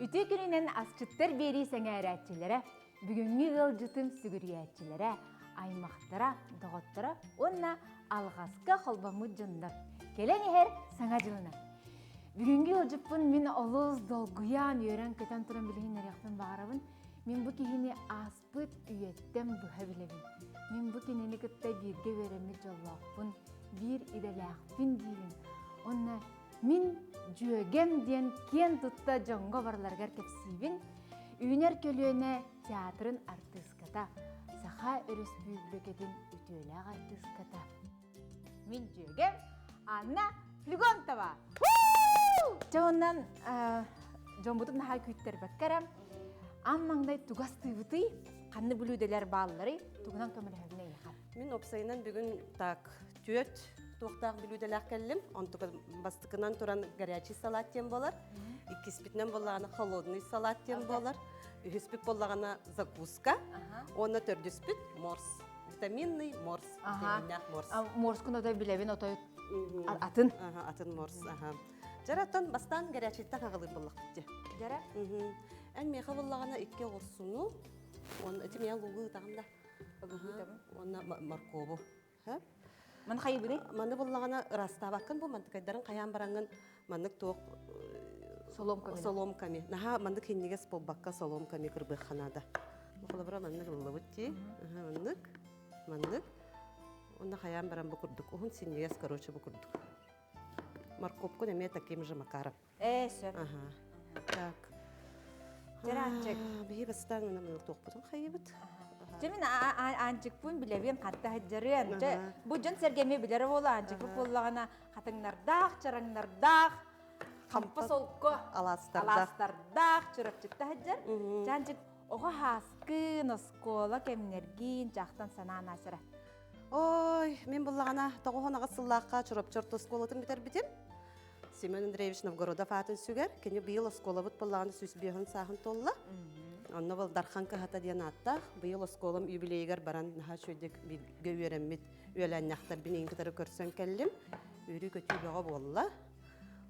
Үтүө күнүнэн асчыттар биэрии сэҥээрээччилэрэ, бүгүҥҥү ыалдьытым сүгүрүйээччилэрэ, аймахтара, доҕотторо уонна алҕаска холбоммут дьоннор. Кэлэн иһэр Саҥа дьылынан! Бүгүҥҥү ыалдьыппын мин олус долгуйан, үөрэн-көтөн туран билиһиннэриэхпин баҕарабын. Мин бу киһини ааспыт үйэттэн быһа билэбин. Мин бу кинини кытта бииргэ үөрэммит дьоллоохпун, биир идэлээхпин диибин. Уонна мин дьүөгэм диэн киэн тутта дьоҥҥо барыларыгар кэпсиибин. Үүнэр көлүөнэ театрын артыыската, Саха Өрөспүүбүлүкэтин үтүөлээх артыыската. Мин дьүөгэм Анна Флегонтова. Дьэ онон дьоммутун наһаа күүттэрбэккэ эрэ аан маҥнай тугу астыыбытый, ханна бүлүүдэлэр баалларый, тугунан көмөлөһөбүн эйиэхэ? Мин уопсайынан бүгүн так түөрт туохтаах бүлүүдэлээх кэллим. Онтука бастакынан туран горячий салат диэн буолар. Иккиспитинэн буоллаҕына холодный салат диэн буолар. Үһүспүт буоллаҕына закуска. Уонна төрдүспүт морс. Витаминный морс. Витаминнээх морс. Морскун отой билэбин отой атын. Атын морс. Дьара оттон бастаан горячийтан аҕалыыр буоллахпыт дии. Дьара? Эн миэхэ буллаҕына икки оҕурсуну, уонна ити миэхэ лугу ытаҕын да. Уонна моркуобу. Маны хайыбыный? Маны буллаҕына ыраастаабаккын бу мантыкайдарын хайаан бараҥҥын маннык туох соломками соломками наһаа маннык хиннигес буолбакка соломками кырбыахха наада. Холобура маннык ыллыбыт дии. Маннык, маннык. Уонна хайаан баран бу курдук уһун синньигэс короче бу курдук. Морковкун эмиэ таким же макаром. Ээ, сөп. Ага. Так. Дьэр Аанчык. Биһи бастаан мына туохпутун хайыбыт. Дьэ мин Аанчыкпын билэбин хатта сылдьарыан. Дьэ бу дьон сэргэ эмиэ билэрэ буолла Аанчыкпыт буоллаҕына хатыҥнардаах, чараҥнардаах, хампа солко алаастардаах чурапчыкта сылдьар. Дьэ Аанчык оҕо һааскын, оскуола кэмнэргин дьаахтан санаан аасара. Ой, мин буллаҕына 98 сыллаахха Чурапчы орто оскуолатын бүтэрбитим. Семен Андреевич Новгородов аатын сүгэр. Кини быйыл оскуолабыт буоллаҕына 105 сааһын туолла. Онно был Дархан кыһата диэн ааттаах. Быйыл оскуолам юбилейыгар баран наһаа үчүгэйдик бииргэ үөрэммит үөлээннэхтэрбин иҥ кытары көрсөн кэллим. Үөрүү-көтүү бөҕө буолла.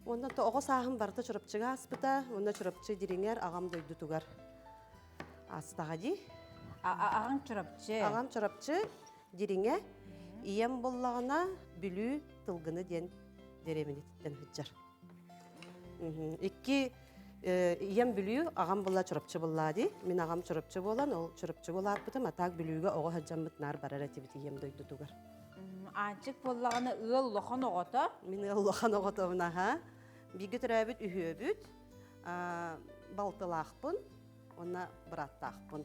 Уонна то оҕо сааһым барыта Чурапчыга ааспыта. Уонна Чурапчы дириҥэр аҕам дойдутугар астаҕа дии. Аҕаҥ Чурапчы. Аҕам Чурапчы дириҥэ. Ийэм буллаҕына Бүлүү Тылгыны диэн дэриэбинэтиттэн сылдьар. Икки ийэм Бүлүү, аҕам була Чурапчы буллаа дии. Мин аҕам Чурапчы буолан, ол Чурапчы улааппытым, а так Бүлүүгэ оҕо сылдьаммыт наар барар этибит ийэм дойдутугар. Аанчык буоллаҕына ыал улахан оҕото. Мин ыал улахан оҕотобун аха. Бииргэ төрөөбүт үһүөбүт, балтылаахпын уонна бырааттаахпын.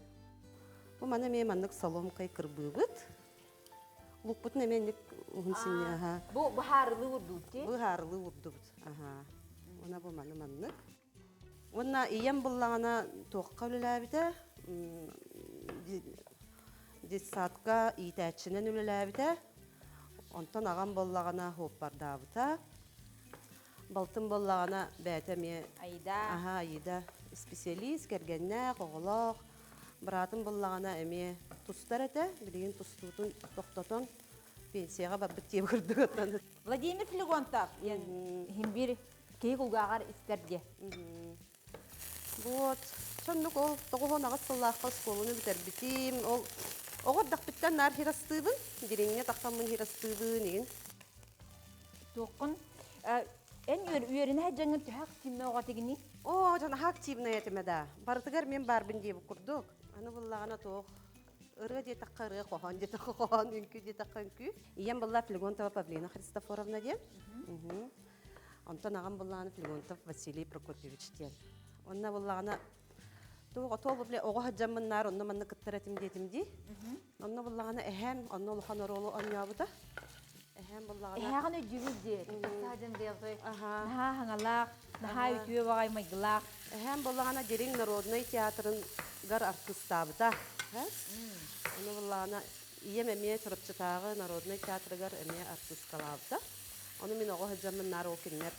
Бу маны эмиэ маннык соломкой кырбыыбыт. Лукпутун эмиэ инник уһун синньиэһэ. Бу быһаарылыы урдубут дии? Быһаарылыы урдубут. Аха. Уонна бу маны маннык. Уонна ийэм буллаҕына туохха үлэлээбитэ? Детсадка иитээччинэн үлэлээбитэ. Онтон аҕам буоллаҕына хуоппардаабыта. Балтым буоллаҕына бэйэтэ эмиэ Аида. Аха, Аида специалист, кэргэннээх, оҕолоох. Быраатым буллаҕына эмиэ тустар этэ, билигин тустуутун тохтотон пенсияҕа барбыт диэн курдук оттон. Владимир Флегонтов диэн иһин биир киһи кулгааҕар истэр диэ. Вот, соннук ол 98 сыллаахха оскуоланы бүтэрбитим. Ол оҕо эрдэхпиттэн наар хирастыыбын, дириҥҥэ тахсаммын хирастыыбын игин. Туоххун Эн үөрэнэ сылдьаҥҥын төһө активнай оҕо этигиний? Оо, дьон наһаа активнай этим да. Барытыгар мин баарбын диэбит курдук. Аны буллаҕына туох ырыа диэтэххэ ырыа, хоһоон диэтэххэ хоһоон, үҥкүү диэтэххэ үҥкүү. Ийэм булла Флегонтова Павлина Христофоровна диэн. Онтон аҕам буллаҕына Флегонтов Василий Прокопьевич диэн. Онно буллаҕына туох отуол бу оҕо сылдьаммын наар онно манна кыттар этим диэтим дии. Онно буллаҕына эһээм онно улахан оруолу оонньообута. Эһээм буллаҕына Эһээҕин өйдүүбүт дии. Саадьан бэйэҕи наһаа хаҥалаах, наһаа үтүө баҕай майгылаах. Эһээм буллаҕына Дириҥ народнай театрыгар артыыстаабыта. Ону буллаҕына ийэм эмиэ Чурапчытааҕы народнай театрыгар эмиэ артыыскалаабыта. Ону мин оҕо сылдьаммын наар ол кинилэр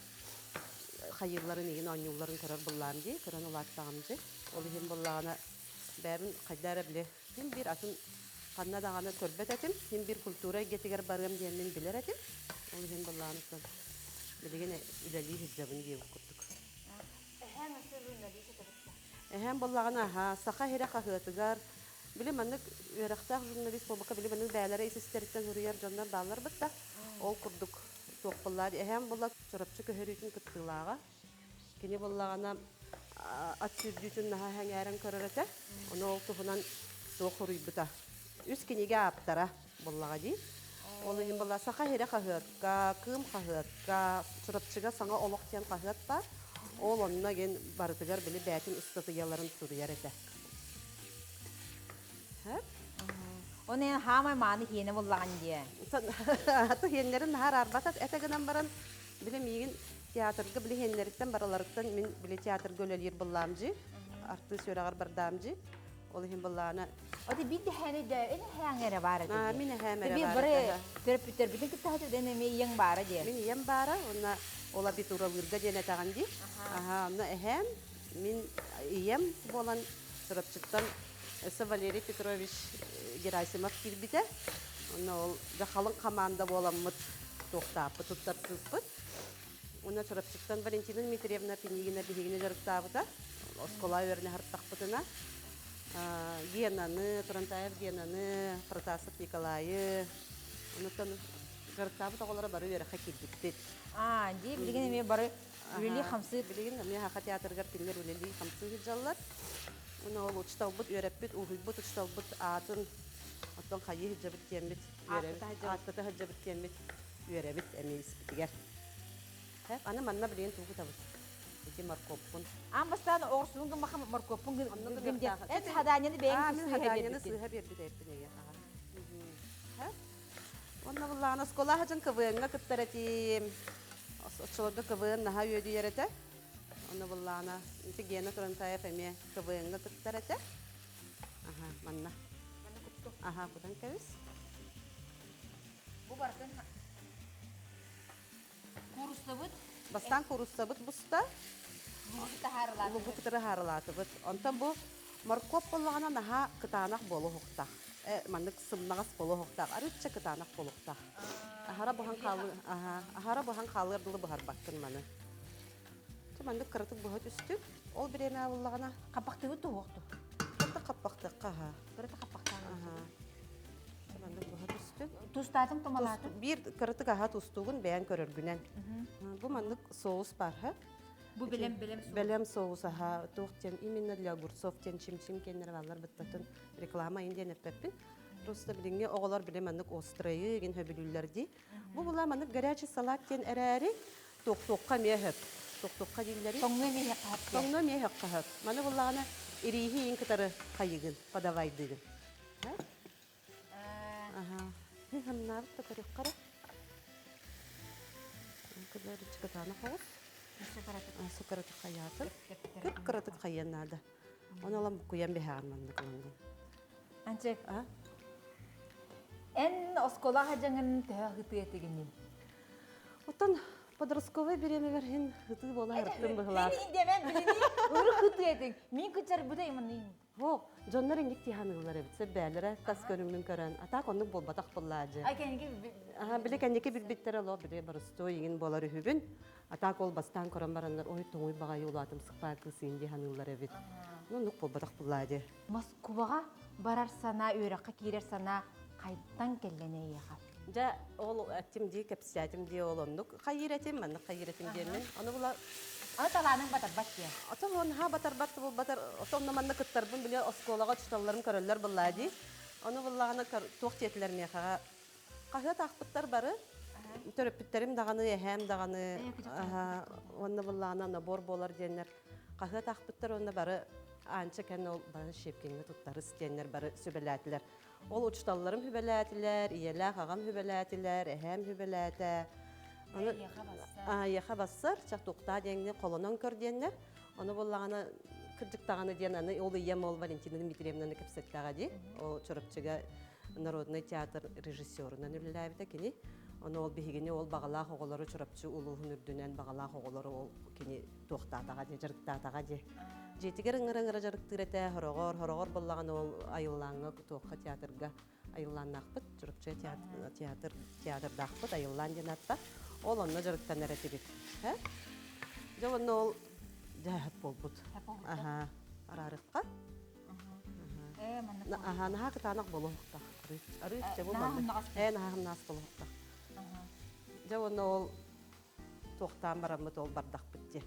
хайыылларын игин оонньуулларын көрөр буллаам дии, көрөн улааттаҕым дии. Ол иһин буллаҕына бэйэбин хайда эрэ били Мин биир атын ханна даҕаны көрбөт этим. Мин биир культура эйгэтигэр барыам диэммин билэр этим. Ол иһин былааныттан билигин үлэлии сылдьабын диэбит курдук. Эһээҥ өссө үлэлии сытабыт да? Эһэм буоллаҕына аһа, Саха сирэ хаһыатыгар, били маннык үөрэхтээх журналист буолбакка, били маннык бэйэлэрэ ис-истэриттэн суруйар дьоннор бааллар бытта. Ол курдук туох буоллаа эһэм буолла Чурапчы көһөрүүтүн кыттыылааҕа. Кини буоллаҕына ат сүүрдүүтүн наһаа сэҥээрэн көрөр этэ. Ону ол туһунан суох суруйбута. Үс кинигэ ааптара буоллаҕа дии. Ол иһин буолла Саха сирэ хаһыакка, Кыым хаһыакка, Чурапчыга Саҥа олох диэн хаһыат баар. Ол онно игин барытыгар били бээтин ыстатыйаларын суруйар этэ. Оны эн хаамай мааны хиэнэ буллаҕын диэ. Аты хиэннэрин наһаа арбатат этэ гынан баран били миигин театрга били хиэннэриттэн бараларыттан мин били театрга үлэлиир быллаамдьы, артыыс үөрэҕэр бардаамдьы. Ол иһин быллаана Оти бир дэһээни да эн эһээҥ эрэ баар этэ дии. Мин эһээм эрэ баар бары төрөппүттэрбитин кытта хатыдан эмиэ ийэҥ баара дии. Мин ийэм баара, уонна ол абитуралыырга диэн этэҕин дии. Аха, онно эһээм, мин ийэм буолан Чурапчыттан өссө Валерий Петрович Герасимов киирбитэ. Онно ол дьэ халыҥ хамаанда буоламмыт туохтааппыт, туттарсыыппыт. Уонна Чурапчыттан Валентина Дмитриевна Пинигина биһигини дьарыктаабыта. Оскуола үөрэнэ сырыттахпытына. Генаны, Турантаев Генаны, Протасов Николайы, онуттан дьарыктаабыт оҕолоро бары үөрэххэ киирбиппит. Аа, дии билигин эмиэ бары үлэлии-хамсыы. Билигин эмиэ Саха театрыгар кинилэр үлэлии-хамсыы сылдьаллар. Уонна ол учууталбыт үөрэппит, уһуйбут учууталбыт аатын оттон хайыы сылдьабыт диэммит үөрэбит, ааттата сылдьабыт диэммит үөрэбит эмиэ испитигэр. Аны манна билигин тугу кутабыт? Ити моркуоппун. Аан бастаан оҕурсуун гыммаха моркуоппун гын диэн. Эн хадаанньаны бэйэҥ сыыһа хадаанньаны сыыһа биэрбит эппин эйиэхэҕэ. Онно буллаҕына оскуола сылдьан КВН-ҥа кыттар этим. Оччолорго КВН наһаа үөдүйэр этэ. Онно буллаҕына ити Гена Турантаев эмиэ КВН-ҥа кыттар этэ. Аха, манна. Манна кутту. Аха, кутан кэбис. Бу барытын кууруссабыт. Бастаан кууруссабыт буста. Лугу таһаарылаатыбыт. Лугу кытары хаарылаатыбыт. Онтон бу моркуоп буоллаҕына наһаа кытаанах буолуохтаах. Маннык сымнаҕас буолуохтаах. Арыычча кытаанах буолуохтаах. Аһара буһан хаалыы, аһара буһан хаалыар дылы буһарбаккын маны. Маннык кыратык буһа түстүк. Ол бириэмэ буоллаҕына Хаппахтыыбыт туһуохту. Кырата хаппахтыахха аһа. Кырата хаппахтаан. Маннык буһа түстүн. Тустаатым тумалаатым. Биир кыратык аһа тустуугун бэйэн көрөргүнэн. Бу маннык соус бар, ха? Бу бэлэм бэлэм соус. Бэлэм соус аһа туох диэн именно для огурцов диэн чим-чим киэннэр баллар быттатын реклама ин диэн эппэппин. Просто билиҥҥи оҕолор биле маннык острайы гин хөбүлүүллэр дии. Бу була маннык горячий салат диэн эрээри туохтуохха эмиэ сөп. Туохтуохха дииллэри. Тоҥнуо эмиэ хаһап. Тоҥнуо эмиэ хаһап. Маны буллаҕына ирииһи иин кытары хайыгын, подавайдыгын. Аха. Ханнаабыт да көрүөххэ Кытаана хоҕус. Сукараты хайаатын. Кып кыратык хайыан наада. Оны алам букуйан биһэҕин маннык ылангын. Анчык. Эн оскуолаҕа дьаҥын төһө ыһытыы этигинин? Оттон подростковай бириэмэбэр иһин ытыы буола сырыттым быһылаах. Мин индемем билини ыры ытыы этиҥ. Мин кычарбыта иманныйым. Һо, дьоннор инник тиһаныыллар эбит, сөббээлэрэ тас көрүҥмүн көрөн. А так оннук буолбатах буоллаадьы. Ай кэнники Аха, били кэнники билбиттэрэ олоо били боростуой иҥин буолар үһүбүн. А так ол бастаан көрөн бараннар, ой тоҥуй баҕайы улаатым сыппаа кыыс иин дии саныыллар эбит. Ну, оннук буолбатах буоллаадьы. Москубаҕа барар санаа, үөрэххэ киирэр санаа хайтан кэллэн эйиэхэ? Дьэ, ол эттим дии, кэпсээтим дии, ол оннук хайыыр этим, маннык хайыыр этим диэммин. Ону була Аны талааныҥ батарбат диэ. Отон уонха батарбат булбатар, отон манна кыттарбын били оскуолаҕа учууталларым көрөллөр буллаа дии. Ону буллаҕына туох диэтилэр миэхэҕэ хаһыат аахпыттар бары. Төрөппүттэрим даҕаны, эһээм даҕаны, уонна буллаҕына набор буолар диэннэр хаһыат аахпыттар уонна бары аанча кэннэ ол бары Щепкиҥҥэ туттарыс диэннэр бары сүбэлээтилэр. Ол учууталларым сүбэлээтилэр, ийэлээх аҕам сүбэлээтилэр, эһээм сүбэлээтэ. Аны эйиэхэ бассар, чах туохтаа диэҥни холонон көр диэннэр. Ону буоллаҕына кырдьык даҕаны диэн аны ол ийэм ол Валентина Дмитриевнаны кэпсэттэҕэ дии. Ол Чурапчыга народнай театр режиссерунан үлэлээбитэ кини. Ону ол биһигини ол баҕалаах оҕолору Чурапчы улууһун үрдүнэн баҕалаах оҕолору ол кини туохтаатаҕа дии, дьарыктаатаҕа дии. Дьиэтигэр ыҥыра-ыҥыра дьарыктыыр этэ, хороҕор, хороҕор буоллаҕына ол айыллааҥҥа туохха театрга айыллааннаахпыт, Чурапчы театр, театр, театрдаахпыт, айыллаан диэн аатта. Ол онно дьарыктанар этибит. Дьэ онно ол дьэ буолбут. Аха. Араарыахха. Аха, наһаа кытаанах буолуохтаах. Арыыт дьэ бу манна. Ээ, наһаа хымнаас буолуохтаах. Дьэ уонна ол туохтаан бараммыт ол бардахпыт дии.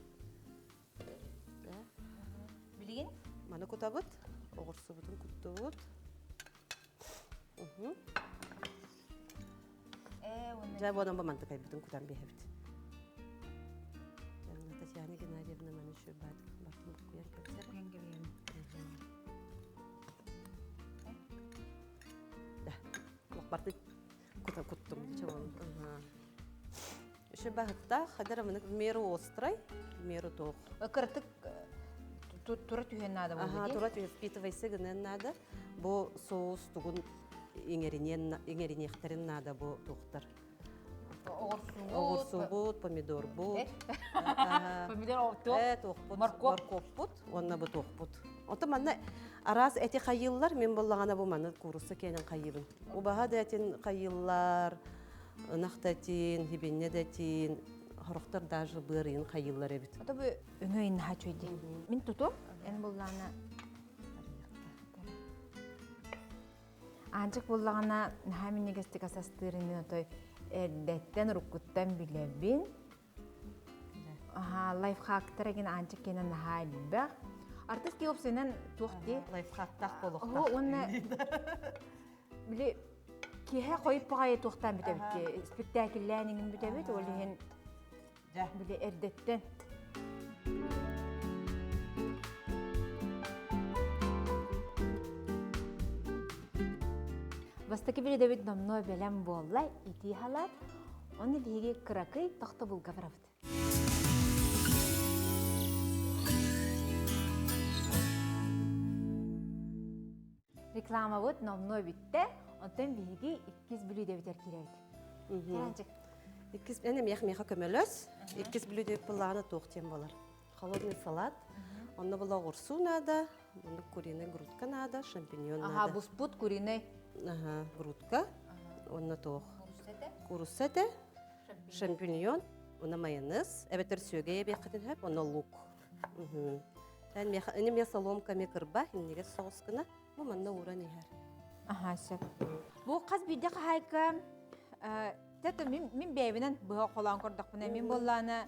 Билигин? Маны кутабыт, оҕурсубутун куттубут. Дьэ, буонан бу мантыкайбытын кутан биэһэбит. Татьяна Геннадьевна маны шүрбаат бартын буккуйан кэпсэр. Да, бартын кута куттум. Еще баһыттаах, хадара маны меру острай, меру тоох. Кыратык тура түһэн наада буолла Аха, тура түһэн впитывайся гынан наада. Бу соус тугун иҥэриниэхтэрин наада бу туохтар. Оҕурсуубут, помидорбут. Помидор туохпут, моркуоппут уонна бу туохпут. Онтон манна араас эти хайыыллар, мин буллаҕына бу маны куурусса киэнин хайыыбын. Убаһа да этин хайыыллар, ынах да этин, хибинньэ да этин, хорохтор даже быарыйын хайыыллар эбит. Ото бу өҥө иннаха чуйди. Мин туту, эн буллаҕына Аанчык буоллаҕына наһаа минньигэстик ас астыырын мин отой эрдэттэн, уруккуттан билэбин. Аһаа, лайфхактар эгин Аанчык киэнэ наһаа элбэх. Артыыс киһи уопсайынан туох дии? Лайфхактаах буолуохтаах. Уонна били киэһэ хойут баҕайы туохтаан бүтэбит ки спектакльлээн иҥин бүтэбит ол иһин били эрдэттэн Бастакы биридэбит номнуо бэлэм буолла, итии халаат. Оны биһиги кыракый тохтобулга барабыт. Рекламабыт номнуо бүттэ, онтон биһиги иккис бүлүүдэбитэр киирэбит. Кэранчик. Иккис эн эмиэх миэхэ көмөлөс. Иккис бүлүүдэбит былаана туох диэн болар. Холодный салат. Онно была оҕурсуу наада, онно куриный грудка наада, шампиньон наада. Аха, буспут куриный. Аха, грудка. Онно туох? Курусса этэ. Шампиньон, онно майонез, эбэтэр сүөгэй эбиэххитин сөп, онно лук. Эн миэхэ соломками кырба, иннигэр соҕус гына, бу манна ууран иһэр. Аха, сөп. Бу хас биирдэ хаһаайка тето мин бэйэбинэн быһа холоон көрдөхпүнэ, мин буоллаана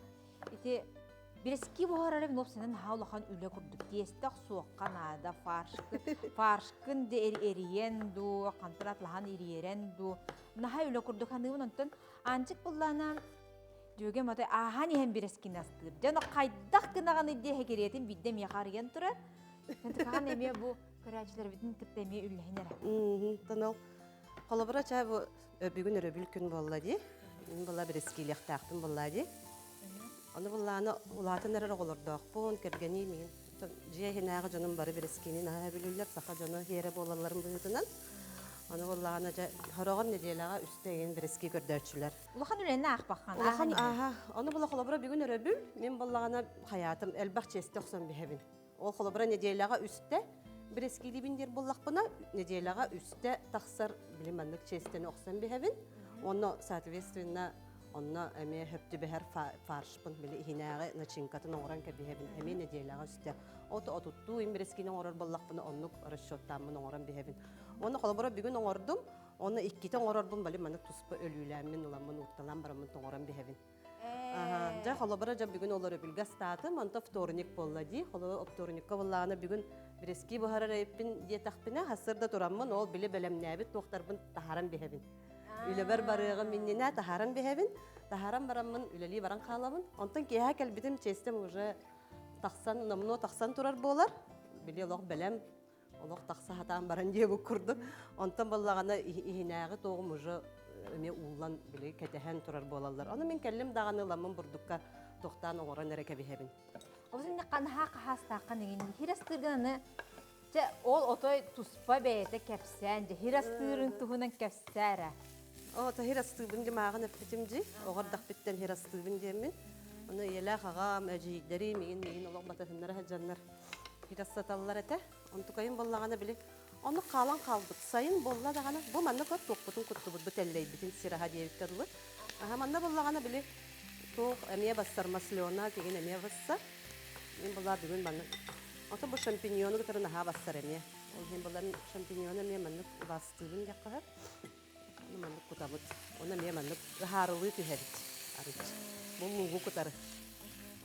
ити бирэски буһарары мин уопсайынан наһаа улахан үлэ курдук тиэстэх суохха наада фаршкын де эрийэн дуу, хантан ириэрэн дуу, наһаа үлэ курдук ханыыбын онтон Аанчык буллаана Дьүөгэм отой ааһан иһэн бирэскини астыыр. Дьэ, ону хайдах гынаҕыный диэ хэкириэтин биирдэ миэхэ арыйан турар. Тыкаҕан эмиэ бу көрөөччүлэрбитин кытта эмиэ үллэһин эрэ. Тонол холобура чаа бу бүгүн өрөбүл күн буолла дии. Мин була бирэскиилиэхтээхпин буолла дии. Ону буллааны улаатан эрэр оҕолордоохпун, кэргэниим миигин дьиэ иһинээҕи дьонум бары бирэскиини наһаа билэллэр, саха дьоно иһиэрэ буолалларын быһыытынан. Ону буллаҕына дьэ хороҕор нэдиэлэҕэ үстэ игин бирэскии көрдөөччүлэр. Улахан үлэни аахпаххан. Улахан ааха. Ону була холобура бүгүн өрөбүл, мин буллаҕына хайаатым элбэх чиэстэ охсон биһэбин. Ол холобура нэдиэлэҕэ үстэ бирэскиилибин диир буллахпына, нэдиэлэҕэ үстэ тахсар били маннык чиэстэни охсон биһэбин. Онно соответственно онно эмиэ хөп түбэһэр фаршпын били иһинээҕи начинкатын оҥорон кэбиһэбин эмиэ нэдиэлэҕэ үстэ. От отуттуу им бирэскиини оҥорор буоллахпына оннук расчеттааммын оҥорон биһэбин. Онно холобура бүгүн оҥордум, онно иккитэ оҥорорбун бали маннык туспа өлүүлээммин ыламмын уурталаан бараммын тоҥорон биһэбин. Дьэ холобура дьэ бүгүн ол өрөбүлгэ астаатым, онто вторник буолла дии. Холобура вторникка буоллаҕына бүгүн бирэски буһарар эбиппин диэтэхпинэ, сарсыарда тураммын ол били бэлэмнээбит туохтарбын таһааран биһэбин. Үлэбэр барыаҕым иннинэ таһааран биһэбин. Таһааран бараммын үлэлии баран хаалабын. Онтон киэһэ кэлбитим чиэстэм уже тахсан, номнуо тахсан турар буолар. Били олох бэлэм олох тахса сатаан баран диэбит курдук. Онтон буоллаҕына иһинээҕи туоҕум уже эмиэ ууллан били кэтэһэн турар буолаллар. Ону мин кэллим даҕаны ыламмын бурдукка тохтоон оҥорон эрэ кэбиһэбин. Ол инне ханаһаа хаһаастааххын игин хирастыыргын аны чэ ол отой туспа бэйэтэ кэпсээн дьэ хирастыырын туһунан кэпсээ эрэ. Оо, то хирастыыбын дьымааҕын эппитим дьи. Оҕордахпиттэн хирастыыбын диэммин. Ону ийэлээх аҕам, эдьиийдэрим, миигин миигин олох батыһыннара сылдьаннар хирастаталлар этэ. Онтукайым буоллаҕына били ону хаалан хаалбыт. Сайын буолла даҕаны бу манна көр туохпутун куттубут бу тэллэйбитин сир аһа диэбиккэ дылы. Аха манна буоллаҕына били туох эмиэ бассар маслена тигин эмиэ бассар. Мин буолла бүгүн манна. Ото бу шампиньону кытары наһаа бассар эмиэ. Ол иһин булан шампиньону эмиэ маннык убаастыыбын диэххэ сөп. Ону маннык кутабыт. Ону эмиэ маннык ыһаарылыы түһэбит. Арыч. Бу луугу кутары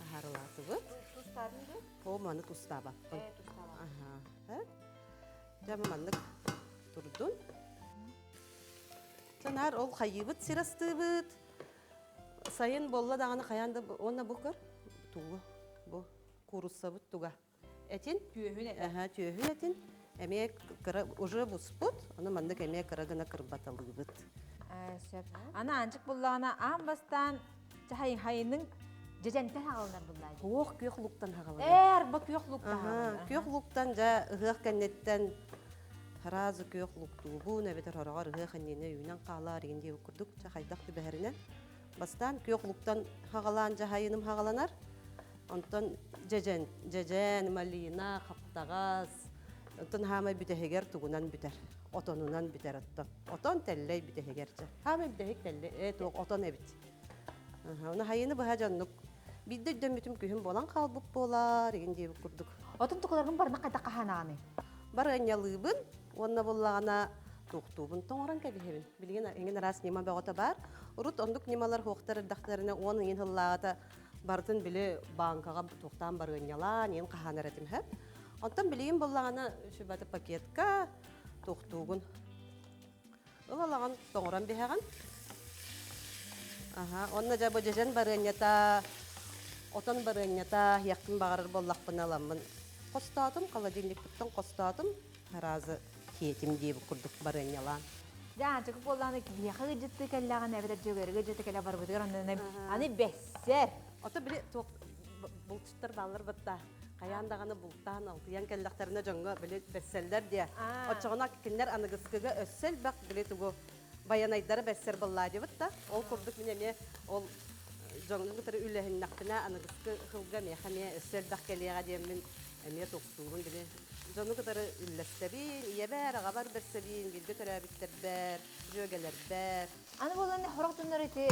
ыһаарылаатыбыт. Тустаатын дуу? О, маны тустаабаппын. Э, тустаабаппын. Аха. Дьэ, бу маннык турдун. Чанаар ол хайыыбыт сир астыыбыт. Сайын буолла даҕаны хайаан да уонна бу көр тугу бу кууруссабыт туга этин Түөһүн этэ. Аха, түөһүн этин эмиэ кыра уже буспут, ону маннык эмиэ кыра гына кырбаталыыбыт. Сөп. Аны аанчык буллаҕына аан бастаан хайынын дьэдьэнтэн хаҕаланар буллаа. Туох күөх луктан хаҕаланар. Ээ, арба күөх луктан хаҕаланар. Күөх луктан дьэ ыһыах кэнниттэн сразу күөх луктуубун эбэтэр хороҕор ыһыах иннинэ үүнэн хаалаар игин диэбит курдук чэ хайдах түбэһэринэн бастаан күөх луктан хаҕалаан дьаһайыным хаҕаланар онтон дьэдьэн дьэдьэн малина хаптаҕас онтон хаамай бүтэһигэр тугунан бүтэр отонунан бүтэр оттон отон тэллэй бүтэһигэр чэ хаамай бүтэһик тэллэй ээ туох отон эбит ону хайыны быһа дьоннук биирдэ өйдөммүтүм күһүн буолан хаалбыт буолар игин диэбит курдук Отон тукуларгын барына хайдах хаһаанаҕыный? Барыанньалыыбын уонна буллаҕына туохтуубун тоҥорон кэбиһэбин. Билигин эҥин араас ньыма бөҕөтө баар. Урут оннук ньымалар хуохтар эрдэхтэринэ 10 ыйын сыллааҕыта барытын били бааҥкаҕа туохтаан барыанньалаан иин хаһаанар этим һэ. Онтон билигин буллаҕына сүбаты пакетка туохтуугун ылалаҕын тоҥорон биһэҕин. Аха, онно дьэ бу дьэдьэн барыанньата, отон барыанньата иэхпин баҕарар буоллахпына ыламмын хостоотум, холодильникпыттан хостоотум, аразы киэтим диэбит курдук барыанньалаан. Дьэ, аанчык буоллаҕына киһиэхэ ыалдьыттыы кэллэҕинэ эбэтэр дьөгүөргэ ыалдьыта кэлэ барбытыгар оннунан аны бэссэр. Ото били туох булчуттар бааллар батта хайаан даҕаны бултаан алтыйан кэллэхтэринэ дьоҥҥо били бэрсэллэр диэ. Оччоҕуна кинилэр аныгыскыга өссө элбэх били тугу байанайдары бэрсэр балладибыт да. Ол курдук мин эмиэ ол дьоҥҥо кытары үлэһиннэхпинэ аныгыскы сылга миэхэ эмиэ өссө элбэх кэлиэҕэ диэммин эмиэ тохтуубун били дьону кытары үллэстэбин, ийэбэр, аҕабар бэрсэбин, бииргэ төрөөбүттэрбэр, дьүөгэлэрбэр. Аны буолан хорох дьоннор ити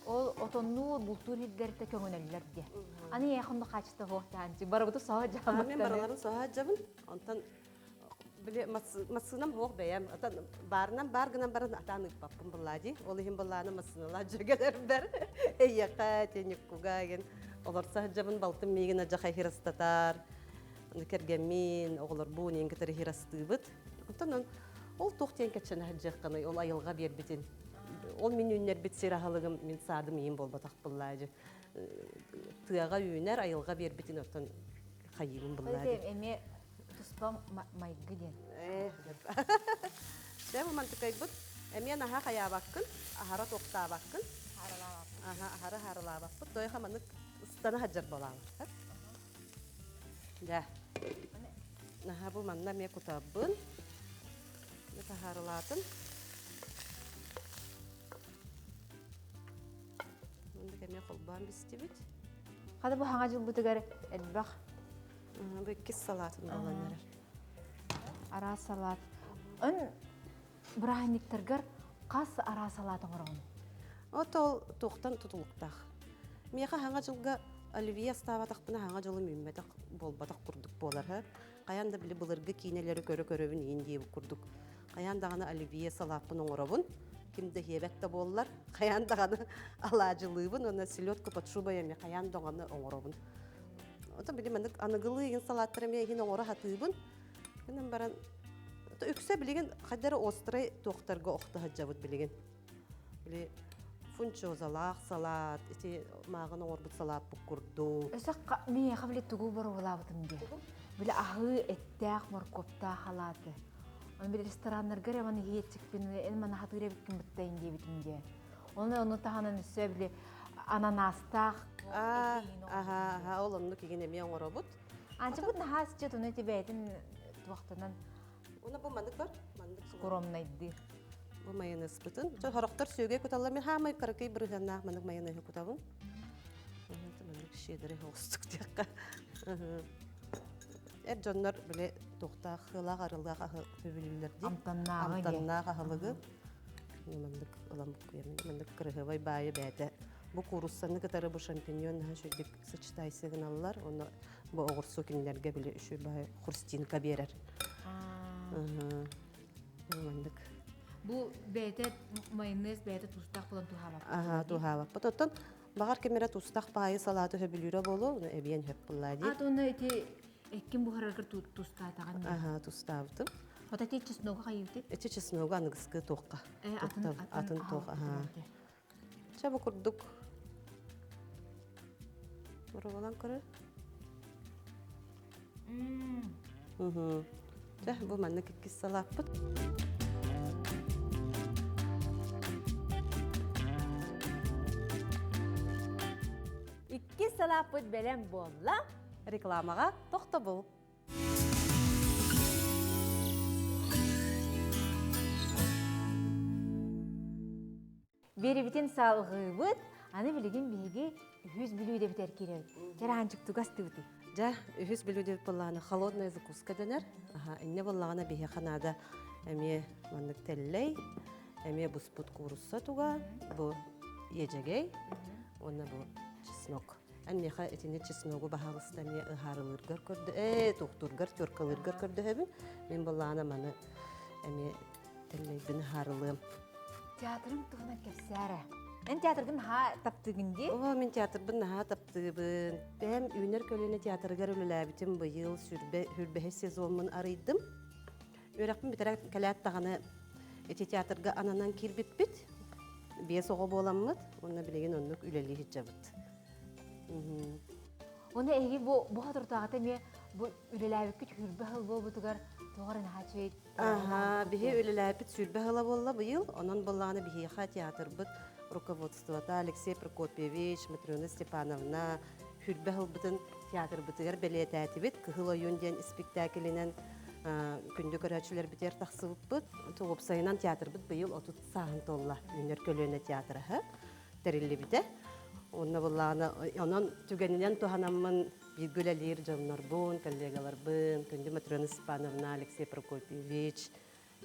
Ол отоннуур, бултуур сирдэртэ көҥөнөллөр диye. Аны эйиэхэ онно хаачыста суох таанчы. Барыбыты соһо дьааммыт. Мен барыларын соһо дьабын. Онтон били массыынам суох бэйэм. Отон баарынан баар гынан баран атаан ыыппаппын былаа дии. Ол иһин былааны массыыналаах дьүөгэлэрбэр эйиэхэ, тенюккуга ген олорсо сылдьабын балтым миигин адьахай хирастатар. Кэргэммин, оҕолорбун иин кытары хирастыыбыт. Онтон ол туох диэн кэччэнэ сылдьыаххыный, ол айылҕа биэрбитин Ол мин үүннэрбит сир аһылыгым мин саадым иин буолбатах буллаа дьэ. Тыаҕа үүнэр, айылҕа биэрбитин оттон хайыыбын буллаа дии. Эмиэ туспа майгы диэн. Дьэ бу мантыкайбыт эмиэ наһаа хайаабаккын, аһара туохтаабаккын. Аха, аһара харалаабаппыт. Тойха маннык ыстана хаджар болаабыт. Дьэ. Наһаа бу манна эмиэ кутабын. Таһаарылаатым. Маннык эмиэ холбоон бистибит. Хата бу хаҥа дьылбытыгар элбэх. Бу иккис салаатын буолан эрэр. Араас салаат. Өн бырааһынньыктаргар хас араас салаат оҥороҕун? От ол туохтан тутулуктаах. Миэхэ хаҥа дьылга оливье астаабатахпына хаҥа дьылым үүммэтэх буолбатах курдук буолар. Хайаан да били былыргы киинэлэри көрө-көрөбүн иин диэбит курдук. Хайаан даҕаны оливье салааппын оҥоробун. Ким да иһиэбэт да буоллар, хайаан даҕаны алаадьылыыбын уонна селедку под шубой эмиэ хайаан даҕаны оҥоробун. Ото били маннык аныгылыы иһин салааттары эмиэ иһин оҥоро сатыыбын. Гынан баран үксэ билигин хайдары острай туохтарга охто сылдьабыт билигин. Били фунчозалаах салаат, ити мааҕын оҥорбут салааппыт курдук. Өссө миэхэ били тугу боруобалаабытым диye. Били аһыы эттээх моркуоптаах халааты. Оны били рестораннарга эрэ маны иһиэччикпин, эн маны хатыыр эбиккин быттайын диэбитим диye. Оны ону таһынан өссө били ананастаах Аа, аха, аха, ол оннук игин эмиэ оҥоробут. Анчыбыт наһаа сыччат уну ити бэйэтин туохтанан Уна бу маннык бар, маннык скромнайдыы. Бу майонезпытын. Дьэ хорохтор сүөгэй куталлар. Мен хаамай кыракый бырыһыаннаах маннык майонеһы кутабын. Маннык щедрый оҕустук диэххэ. Эр дьоннор били туохтаах хыылаах арылаах аһы сөбүлүүллэр дии. Амтаннааҕы Амтаннаах аһылыгы. Маннык ылан буккуйамын. Маннык кырыһыбай баайы бээтэ. Бу кууруссаны кытары бу шампиньон наһаа үчүгдүк сочетайсы гыналлар. Оны Бу оҕурсу кинилэргэ били үчүгэй баай хрустинка биэрэр. Маннык. Бу бэйэтэ майонез бэйэтэ туустаах буолан туһаабаппыт. Аха, туһаабаппыт. Оттон баҕар ким эрэ туустаах баайы салааты сөбүлүүрэ буолуо, ону эбиэн сөп буоллаа дии. А уонна ити эккин буһараргар тустаатаҕын. Аха, тустаабытым. Вот эти чесногу хайыыты? Эти чесногу аныгыскы туохха. Атын атын туох. Аха. Чэ бу курдук Боруобалаан көрөр. Чэ, бу маннык иккис салааппыт. Иккис салааппыт бэлэм буолла. Рекламаҕа тохтобул. Биэрибитин салҕыыбыт, аны билигин биһиги үһүс бүлүүдэбитэр киирэбит. Чараанчык тугас тыбытый? Дьэ, үһүс бүлүүдэбит буоллаҕына холодная закуска дэнэр. Аха, инньэ буоллаҕына биһиэхэ наада эмиэ маннык тэллэй, эмиэ буспут куурусса туга, бу иэдьэгэй уонна бу чеснок. Эн миэхэ итини чесногу баһаалыста эмиэ ыһаарылыыргар көрдө, ээ, туохтуургар, теркалыыргар көрдөһөбүн. Мин буоллаҕына маны эмиэ Тэллэйбин ыһаарылыам. Театрыҥ туһунан кэпсээ Эн театргын наһаа таптыыгын дии? Оо, мин театрбын наһаа таптыыбын. Бэйэм Үүнэр көлүөнэ театрыгар үлэлээбитим быйыл сүрбэһис сезоммун арыйдым. Үөрэхпин бүтэрэ кэлээт даҕаны ити театрга ананан киирбиппит. 5 оҕо буоламмыт уонна билигин оннук үлэлии сылдьабыт. Уонна эһиги бу бу соторутааҕыта эмиэ бу үлэлээбиккит хүрбэ сыл буолбутугар тоҕо эрэ наһаа үчүгэй Аһаа, биһи үлэлээбит 20 сыла буолла быйыл. Онон буоллаҕына биһиэхэ театрбыт руководствота Алексей Прокопьевич, Матрена Степановна хүрбэ сылбытын театрбытыгар бэлиэтээтибит. Кыһыл ойуун диэн испиктээкилинэн күндү көрөөччүлэрбитигэр тахсыбыппыт. Уопсайынан театрбыт быйыл 30 сааһын туолла. Үүнэр көлүөнэ театраһы тэриллибитэ. Онно буоллаҕына онон түгэнинэн туһанаммын бииргэ үлэлиир дьоннорбун, коллегаларбын, күндү Матрена Степановна, Алексей Прокопьевич,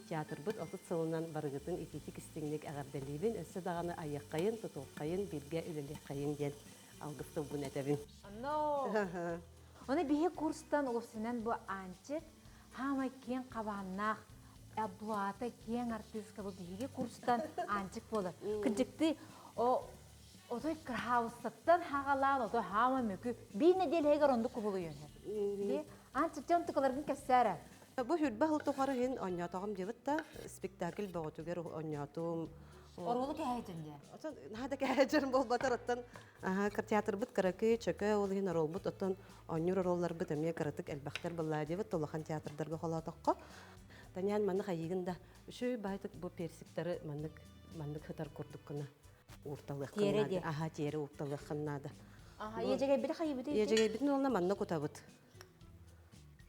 театрбыт 30 сылынан барыгытын итиитик истиҥник эҕэрдэлиибин, өссө даҕаны айыаххайын, тутуоххайын, бииргэ үлэлиэххэйин диэн алгыс тылбын этэбин. Онно Оны биһи курстан уопсайынан бу Аанчык хаамай киэҥ хабааннаах Аблата киэҥ артыыска бу биһиги курстан Аанчык буолар. Кырдьыкты о отой кыраһаабыссаттан хаҕалаан отой хаама мөкү биир нэдиэлэһигэр оннук кубулуйан иһэр. Аанчык дьон тукаларгын кэпсээрэ. Бу хүрбэ сыл тухары иһин оонньоотоҕум диэбит да, спектакль бөҕөтүгэр оонньоотум. Оруолу кэһэйдин диэн. Оттон наһаа да кэһэйдин буолбатар, оттон театрбыт кыракый, чөкө ол иһин оруолбут, оттон оонньуур оруолларбыт эмиэ кыратык элбэхтэр буоллаа диэбит, улахан театрдарга холоотоххо. Танян маннык айыгын да, үчүгэй баайтык бу персиктары маннык маннык сытар курдук гына уурталыаххын наада. Аха, тиэрэ уурталыаххын наада. Аха, иэдьэгэйбити хайыбыты? Иэдьэгэйбитин уонна манна кутабыт.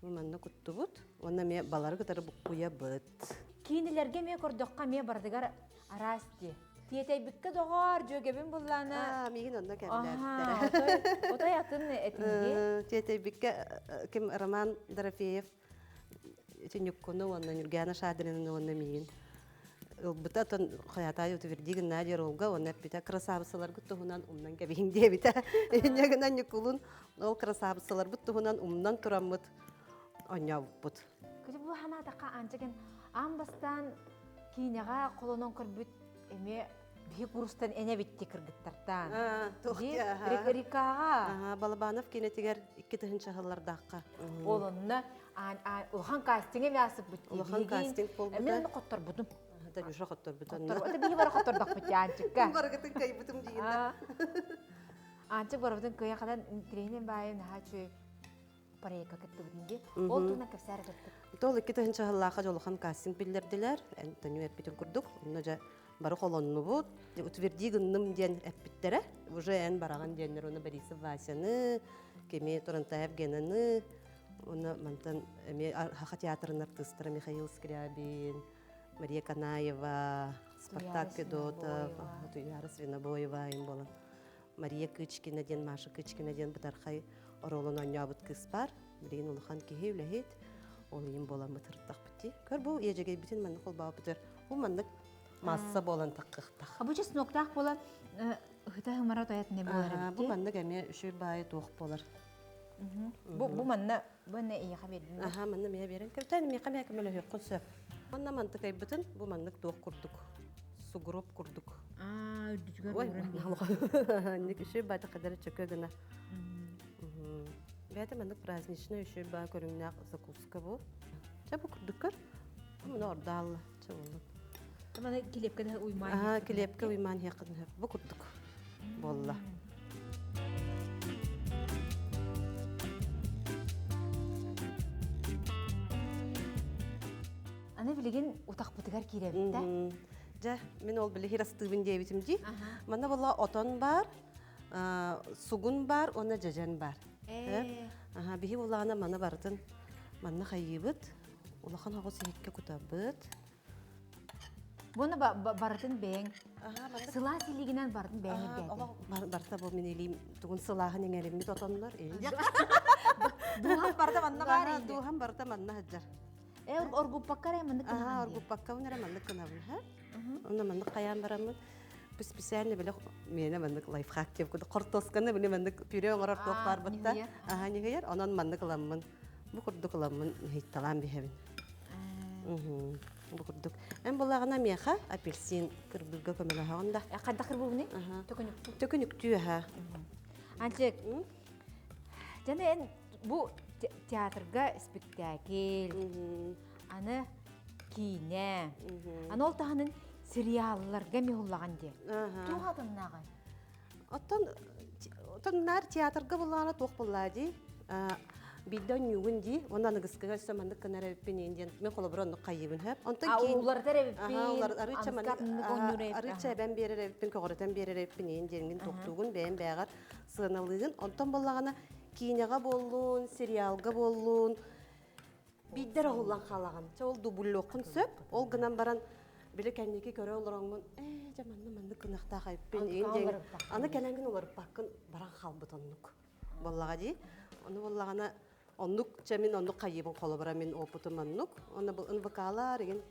Манна куттубут. Уонна эмиэ балары кытары буккуйабыт. Киинилэргэ эмиэ көрдөххө эмиэ бардыгар араас дии. Тиэтэйбиккэ доҕоор, дьүөгэбин буллаана. Аа, миигин онно кэбилээбиттэрэ. Отой атын этинги. Тиэтэйбиккэ ким Роман Дорофеев ити Ньуккуну уонна Ньургиана Шадринаны уонна миигин ылбыта оттон хайатаай утверди гыннаа ролга уонна эппитэ красавицаларгыт туһунан умнан кэбиһиҥ диэбитэ инньэ гынан Ньуккулун ол красавицаларбыт туһунан умнан тураммыт оонньообуппут Кыжы бу ханаатахха анчыгын аан бастаан киинэҕэ холонон көрбүт эмиэ биһи курстан эне битти кыргыттартаан. Рикаҕа. Балабанов киинэтигэр 2 тыһыынча сыллардаахха. Ол онно улахан кастинг эми асыппыт. Улахан кастинг болбута. Мен онно хотторбутум. Танюша хотторбутун. Это биһи бары хоттордохпут Аанчыкка. Барыгытын кайбытым диин. Аанчык барыбытын кыйа хадан тренин баайын наһаа үчүгэй проекка кыттыбытын дии. Ол туһунан кэпсээр этэттик. Тол 2 тыһыынча сыллаахха дьолухан кастинг биллэрдилэр. Төнү эппитин курдук. Онно дьэ бары холоннубут. Утверди гынным диэн эппиттэрэ. Уже эн бараҕын диэннэр уну Борисов Васяны, кими Турантаев Генаны, уонна мантан эмиэ Саха театрын артыыстара Михаил Скрябин, Мария Канаева, Спартак Федотов, Туяра Свинобоева им болан. Мария Кычкина диэн, Маша Кычкина диэн бытархай оруолун оонньообут кыыс бар. Билигин улахан киһи үлэһит. Ол иһин буолан бытырдахпыт дии. Көр бу иэдьэгэйбитин маннык холбообутар. Бу маннык масса буолан таххыхтах. Бу чесноктаах буолан ыһыта хымара тоят не буолар Бу маннык эмиэ үчүгэй баайы туох буолар. Бу бу манна бу манна эйиэхэ биэрдим. Аха, манна миэ биэрэн кэбитэн, миэхэ миэхэ көмөлөһүөххүн сөп. Манна мантыкайбытын бу маннык туох курдук, сугуруоп курдук. Аа, үрдүтүгэр Ой, ууран Ник үчүгэй баата кадары чөкө гына. Бэйэтэ маннык праздничный үчүгэй баа көрүҥнээх закуска бу. Чэ бу курдук көр. Муну ордаалла. Чэ боллун. Маны килиэпкэ да уймаан. Аа, килиэпкэ уймаан иһиэххин сөп. Бу курдук буолла. Аны билигин утахпытыгар киирэбит да. Дьэ, мин ол били хирастыыбын диэбитим дии. Манна була отон баар, сугун баар уонна дьэдьэн баар. Аха, биһи булаана маны барытын манна хайыыбыт. Улахан оҕус иһиккэ кутабыт. Буну барытын бэйэҥ сылаас илиигинэн барытын бэйэҥ ирдээтиҥ. Барыта бу мин илиим тугун сылааһын иҥэриммит отоннор. Дууһам барыта манна баар Дууһам барыта манна сылдьар. Э оргуппакка эрэ маннык гынабын. Оргуппакка эрэ маннык гынабын. Онно маннык хайаан бараммын специально били миэнэ маннык лайфхак диэн курдук хортуосканы били маннык пюре оҥорор туох баар бытта. Аха ньыһыйар. Онон маннык ыламмын бу курдук ыламмын ньыһыйталаан биһэбин. Бу курдук. Эн булаҕына миэхэ апельсин кырбыырга көмөлөһөҕүн да. Хайдах кырбыыбыный? Төкүнүктүү. Төкүнүктүү аха. Анчык, дьаны эн бу театрга спектакль, аны киинэ, аны ол таһынан сериалларга миһуллаҕан диэ. Туох атыннааҕый? Оттон оттон наар театрга буллаҕына туох буллаа дии биирдэ онньуугун дии уонна аныгыскыга өссө маннык гынар эбиппин иин диэн мин холобура оннук хайыыбын хөп онтон киин уларытар эбиппин арыыча маннык арыыча эбэн биэрэр эбиппин көҕүрэтэн биэрэр эбиппин иин диэнгин туохтуугун бэйэм бэйэҕэр сыаналыыгын онтон буоллаҕына киинэҕэ буоллун сериалга буоллун биирдэ эрэ уһуллан хаалаҕын. Чэ ол дубльлуоххун сөп. Ол гынан баран били кэнники көрө олороҥҥун ээ дьэ манна маннык гыныахтаах эбиппин иин диэн аны кэлэҥҥин уларыппаккын баран хаалбыт оннук буоллаҕа дии. Ону буоллаҕына оннук чэ мин оннук хайыыбын холобура мин опытым оннук. Онно бу НВК-лар игин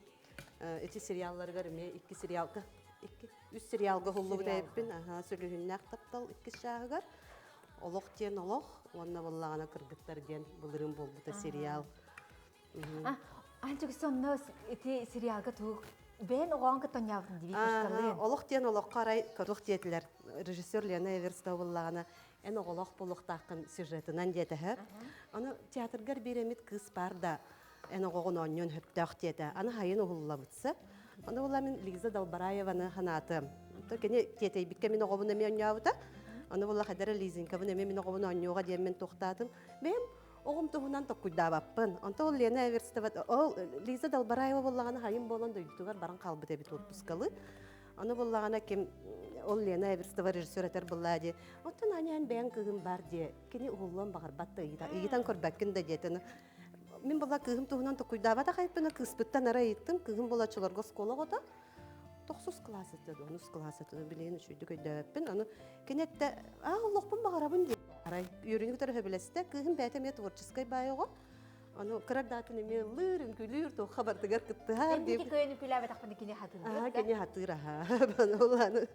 ити сериалларыгар эмиэ икки сериалга икки үс сериалга уһуллубут эбиппин. Аха сүлүһүннээх таптал иккис чааһыгар Олох диэн олох уонна буоллаҕына кыргыттар диэн былырыын буолбута сериал. Анчык сонно ити сериалга туох бэйэн оҕоон кытта оонньообутун дии Олох диэн олоххо арай туох диэтилэр. Режиссер Лена Эверстова буоллаҕына эн оҕолоох буолуохтааххын сюжетынан диэтэһэ. Аны театргар биир эмит кыыс баар да эн оҕоҕун оонньуон сөптөөх диэтэ. Аны хайын уһуллабытса. Аны була мин Лиза Далбараеваны ханаатым. То кини тиэтэйбиккэ мин оҕобун эмиэ оонньообута. Аны була хадара Лизинкабын эмиэ мин оҕобун оонньуоҕа диэн мин туохтаатым. Бэйэм оҕом туһунан токкуйдаабаппын. Онто ол Лена Эверстова, ол Лиза Далбараева буоллаҕына хайын буолан дойдутугар баран хаалбыт эбит отпускалы. Аны буоллаҕына ким ол Лена Эверстова режиссер этэр буллаа дии. Оттон Аня эн бэйэҥ кыыһым бар дии. Кини уһуллуон баҕарбат да ыйытан көрбөккүн да диэтин. Мин була кыыһым туһунан токуйдаабатах айыппына кыыспыттан ара ыйыттым. Кыыһым була оччолорго оскуола оҕото. Тохсус кылаас этэ, онус кылаас этэ, билигин үчүгүйдүк өйдөөбөппүн. Аны кини эттэ, аа, олохпун баҕарабын диэн. Арай үөрүүнү кытары сөбүлэстэ. Кыыһым бэйэтэ эмиэ творческай баай оҕо. Аны кыра даатын эмиэ ыллыыр, үҥкүүлүүр, туохха барытыгар кыттыһар. Эн кыайан үҥкүүлээбэтэхпинэ кини хатыыр. Аа, кини хатыыр аха. Аны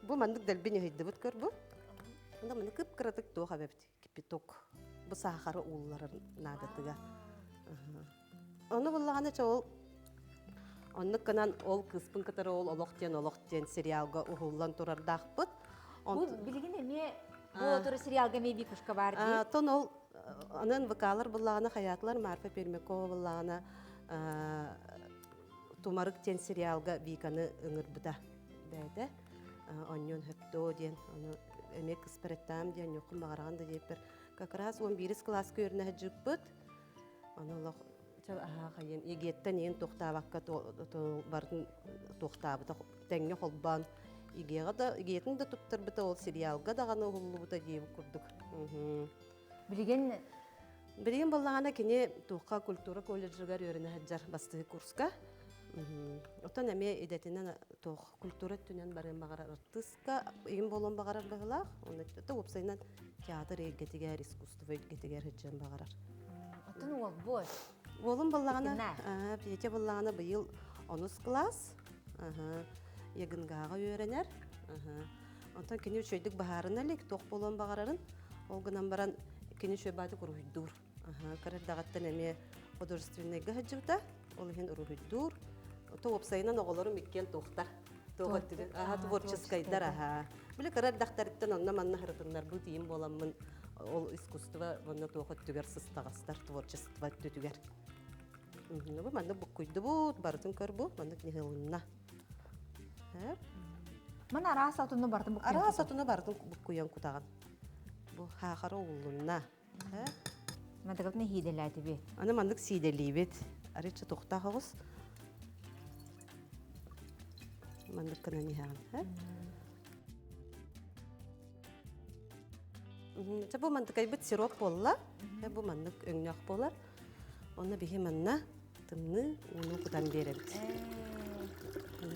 бу маннык дэлби ньыһыйдыбыт көр бу. Онда маны кып-кыратык туох эбэбит. Кипяток бу саахары уулларар наадатыга. Ону буллаҕына чэ ол оннук гынан ол кыыспын кытары ол олох диэн олох диэн сериалга уһуллан турардаахпыт. Бу билигин эмиэ бу отуру сериалга эмиэ Викушка баар дии. Тон ол анан ВК-лар буллаҕына хайаатылар Марфа Пермякова буллаҕына Тумарык диэн сериалга Виканы ыҥырбыта бэйэтэ онньуон хөптөө диэн ону эмиэ кыспараттаам диэн ньуоххун баҕараҕын да диэппэр как раз он биирис кылааска үөрэнэ сылдьыппыт ону олох аһаа хайын егеттэн иин туохтаабакка барытын туохтаабыта тэҥҥэ холбоон игиэҕэ да игиэтин да туттарбыта ол сериалга даҕаны уһуллубута диэбит курдук билигин Билигин буоллаҕына кини туохха культура колледжыгар үөрэнэ сылдьар бастакы курска. Оттон эмиэ идэтинэн туох культура өттүнэн барыан баҕарар артыыска игин буолуон баҕарар быһыылаах. Онно уопсайынан театр эйгэтигэр, искусство эйгэтигэр сылдьыан баҕарар. Оттон уол буой. Уолум буоллаҕына, Петя буоллаҕына быйыл онус кылаас. ЕГНГ-ҕа үөрэнэр. Онтон кини үчүгэйдик быһаарына илик, туох буолуон баҕарарын. Ол гынан баран. Кини үчүгэй уруһуйдуур. Кыра эрдэҕиттэн эмиэ художественнайга сылдьыбыта. Ол иһин уруһуйдуур. То уопсайынан оҕолорум иккиэн туохтар. Туох өттүгэр аха творческайдар аха. Били кыра эрдэхтэриттэн онно-манна сырытыннарбыт ийим буоламмын ол искусство уонна туох өттүгэр сыстаҕастар творчество өттүтүгэр. Бу маннык буккуйдубут, барытын көр бу, маннык ньыһылынна. Ман араас отуну барытын буккуйан Араас отуну барытын буккуйан кутаҕын. Бу хаахара ууллунна. Мадыгытны хиидэлээтибит. Аны маннык сиидэлиибит. Арычча тухтаах оҕус. Маннык гынан иһэҕин. Чэ бу мантыкайбыт сироп буолла. Бу маннык өҥнөөх буолар. Онно биһи манна тымныы ууну кутан биэрэбит.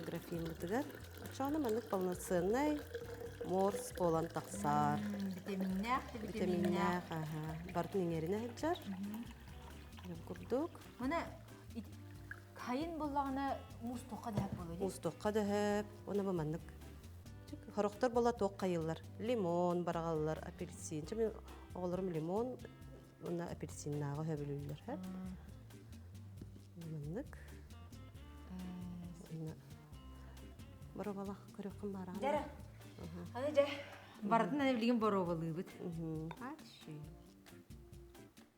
Графиммытыгар. Оччоҕуна маннык полноценный морс буолан тахсар. Витаминнээх да витаминнээх. Аха. Барытын иҥэринэ сылдьар. Курдук. Мана хайын буллаҕына муус туохха дөһөп буолуо Муус туохха дөһөп. Уонна бу маннык Хорохтор буола туох хайыллар? Лимон бараҕаллар, апельсин. Чэ мин оҕолорум лимон уонна апельсиннааҕы сөбүлүүллэр. Маннык. Боробалах көрүөххүн баараа. Дьэрэ. Аны дьэ барытын аны билигин боруобалыыбыт.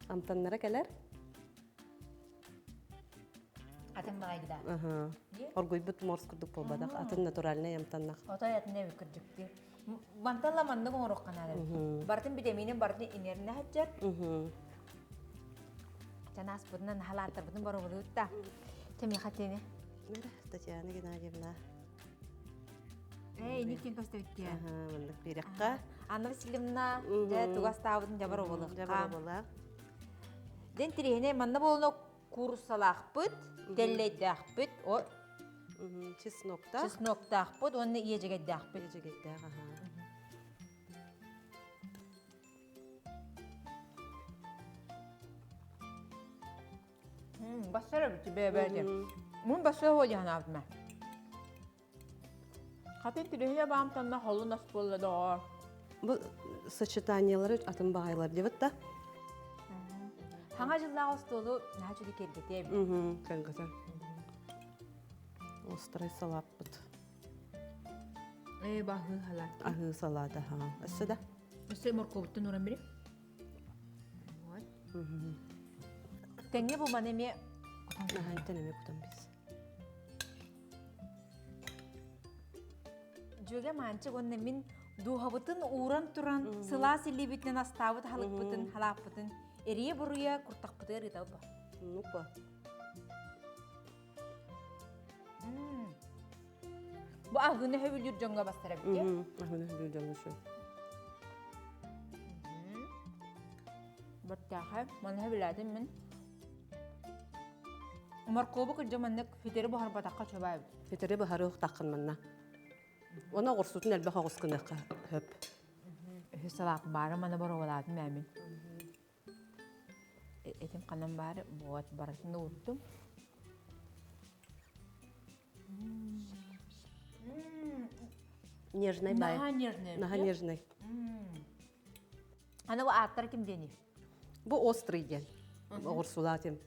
Амтаннара кэлэр. Атын баҕайгыда. Оргуйбут морс курдук буолбатах. Атын натуральный амтаннах. Отой атын эбит кырдьыктыы. Мантан маннык оҥоруохха наада. Барытын битэмиинин барытын иҥэринэ сылдьар. Чанааспытынан халааттарбытын боруобалыыбыт да. Чэ тиэни. Татьяна Геннадьевна. Эй, инник кин көстөбүттүө. Маннык биэрэххэ. Анна Васильевна, дьэ тугастаабытын дьабар оболуохха. Дьабар оболаах. Дэн тириһине манна буолуна кууруссалаахпыт, тэллэйдээхпит, о чесноктаах. Чесноктаахпыт уонна иэдьэгэйдээхпит. Иэдьэгэйдээх, аха. Бассар эбит бэйэ-бэйэтэ. Мун бассар хуо дьаһанаабытма. Хатын тириһине баамтанна холун ас буолла доҕоор. Бу сочетаниелары атын баҕайылар диэбит да. Хаҥа дьыллаах остуолу наһаа үчүгэй киэргэтиэ эбит. Кэргэтэ. Острай салааппыт. Ээ, баһыы салаат. Аһыы салаат, аха. Өссө да? Өссө моркуобуттан уран бери. Тэҥҥэ бу маны эмиэ Аһаайтан эмиэ кутан бис. Дьүөгэ Маанчык уонна мин дууһабытын ууран туран сылаас илиибитинэн астаабыт халыкпытын, халааппытын эрийэ-буруйа куртахпытыгар ыыталба. Ну-ка. Бу аһыыны сөбүлүүр дьоҥҥо бастар эбит дии. Аһыыны сөбүлүүр дьоҥҥо сөп. Бэртээхэй. Маны сөбүлээтим мин. Моркуобу кырдьа маннык фитэри буһарбатахха чобаа эбит. Фитэри буһарыахтаххын манна. Оны оҕурсутун элбэх оҕус гыныахха сөп. Үһүс салаат баара маны боруобалаатым ээ мин. Этим ханан баары вот барытын уурдум. Нежный бай. Наһаа нежный. Наһаа нежный. Аны бу ааттара ким диэний? Бу острый диэн. Оҕурсулаатым.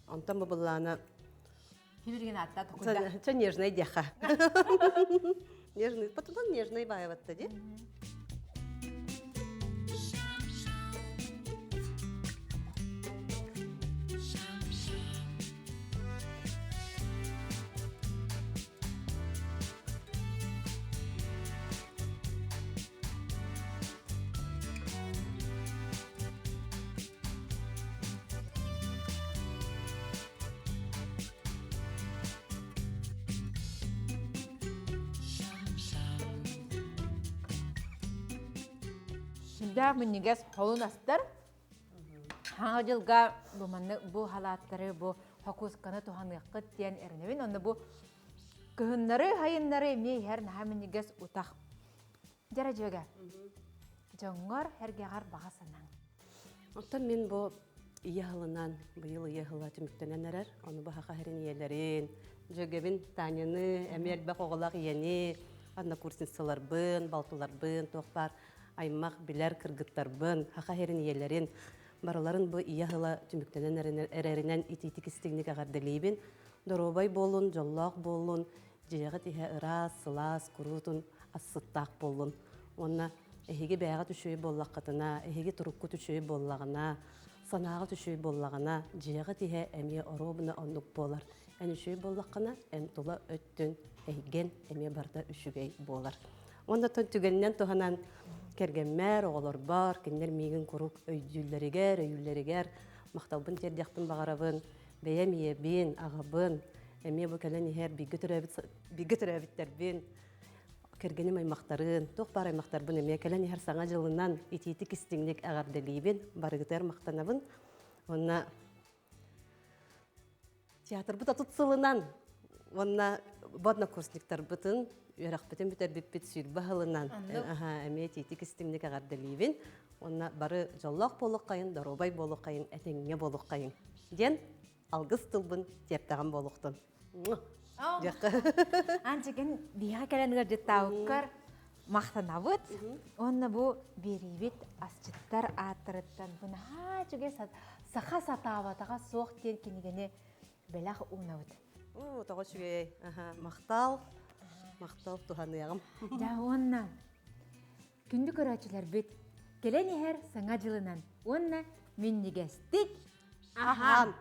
Онтон бу быллаана Хибирген аатта токуйда. Чэ нежный диэхэ. Нежный. Потом нежный баайабатта ди. Сүрдээх минньигэс холун астар. Хаҥа дьылга бу маннык бу халааттары бу хокуусканы туһаныаххыт диэн эрэнэбин. Онно бу кыһыннары, сайыннары эмиэ иһэр наһаа минньигэс утах. Дьара дьүөгэ, дьоҥҥор эргэҕэр баҕа санааҥ. Оттон мин бу ийэ сылынан, быйыл ийэ сыла түмүктэнэн эрэр. Ону бу саха сирин ийэлэрин, дьүөгэбин Таняны, эмиэ элбэх оҕолоох ийэни, однокурсницаларбын, балтыларбын, туох баар. аймах билэр кыргыттарбын, хаха иһэрин ийэлэрин, барыларын бу ийэ ыла түмүктэнэн эрэринэн итиитик истиҥник эҕэрдэлиибин. Доруобай буолун, дьоллоох буолун, дьиэҕит иһэ ыраас, сылаас, куруутун ассыттаах буоллун. Уонна эһиги бэйэҕит үчүгэй буоллаххытына, эһиги туруккут үчүгэй буоллаҕына, санааҕыт үчүгэй буоллаҕына, дьиэҕит иһэ эмиэ оруобуна оннук буолар. Эн үчүгэй буоллаххына, эн тула өттүн, эйгэн эмиэ барыта үчүгэй буолар. Уонна түгэнинэн туһанан кэргэммэр, оҕолорбор, кинилэр миигин куруук өйдүүллэригэр, өйүүллэригэр махталбын тиэрдиэхпин баҕарабын. Бэйэм ийэбин, аҕабын, эмиэ бу кэлэн иһэр бииргэ төрөөбүт бииргэ төрөөбүттэрбин, кэргэним аймахтарын, туох баар аймахтарбын эмиэ кэлэн иһэр Саҥа дьылынан итиитик истиҥник эҕэрдэлиибин, барыгытыгар махтанабын. Уонна Театрбыт отут сылынан уонна бу однокурсниктарбытын үөрэхпитин бүтэрбиппит сүүрбэ сылынан эмиэ итиитик истиҥник эҕэрдэлиибин уонна бары дьоллоох буолуоххайын, доруобай буолуоххайын, этэҥҥэ буолуоххайын диэн алгыс тылбын тиэртэҕим буолуохтун. Анчыгын биһиэхэ кэлэн ыалдьыттаабыккар махтанабыт. Уонна бу биэриибит асчыттар ааттарыттан бу наһаа үчүгэй саха сатаабатаҕа суох диэн кинигэни бэлэх уунабыт. Оо, тоҕо үчүгэй. Махтал. Махтал туһаныаҕым. Дьэ уонна күндү көрөөччүлэрбит кэлэн иһэр Саҥа дьылынан уонна минньигэстик аһаан!